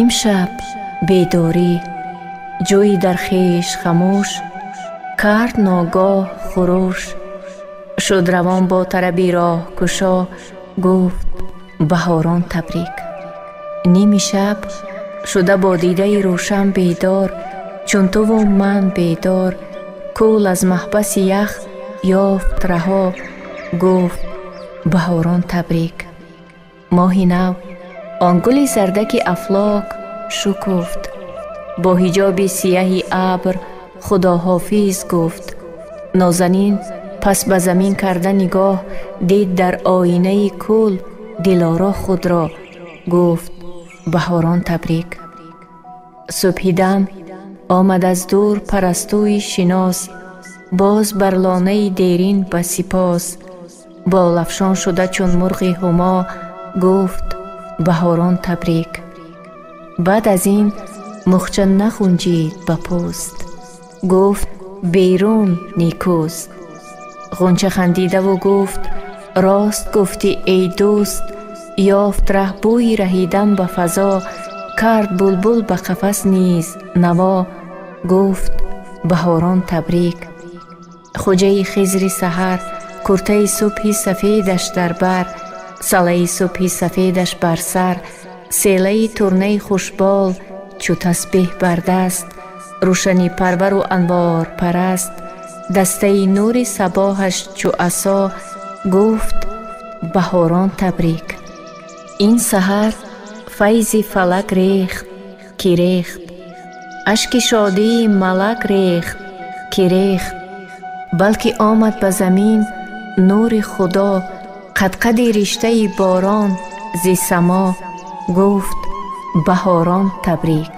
Имшаб бедорӣ ҷӯи дар хеш хамӯш, кард ногоҳ хурӯш. Шуд равон бо тараби роҳкушо, гуфт баҳорон табрик. Ними шаб шуда бо дидаи рӯшан бедор, чун туву ман бедор, кӯл аз маҳбаси ях ёфт раҳо, гуфт баҳорон табрик. Моҳи нав он гули зардаки афлок шукуфт, бо ҳиҷоби сияҳи абр худоҳофиз гуфт. Нозанин пас ба замин карда нигоҳ, дид дар оинаи кӯл дилоро худро, гуфт баҳорон табрик. Субҳидам омад аз дур парастӯи шинос, боз бар лонаи дерин ба сипос. Болафшон шуда чун мурғи ҳумо, гуфт баҳорон табрик. Баъд аз ин мухча нағунҷид ба пӯст, гуфт берун никӯст. Ғунча хандидаву гуфт рост гуфтӣ эй дӯст, ёфт раҳ бӯи раҳидан ба фазо, кард булбул ба қафас низ наво, гуфт баҳорон табрик. Хоҷаи хизри саҳар куртаи субҳи сафедаш дар бар, салаи субҳи сафедаш бар сар, селаи турнаи хушбол чу тасбеҳ бар даст, рӯшани парвару анворпараст, дастаи нури сабоҳаш чу асо, гуфт баҳорон табрик. Ин саҳар файзи фалак рехт, ки рехт, ашки шодии малак рехт, ки рехт, балки омад ба замин нури худо, қадқади риштаи борон зи само, гуфт баҳорон табрик.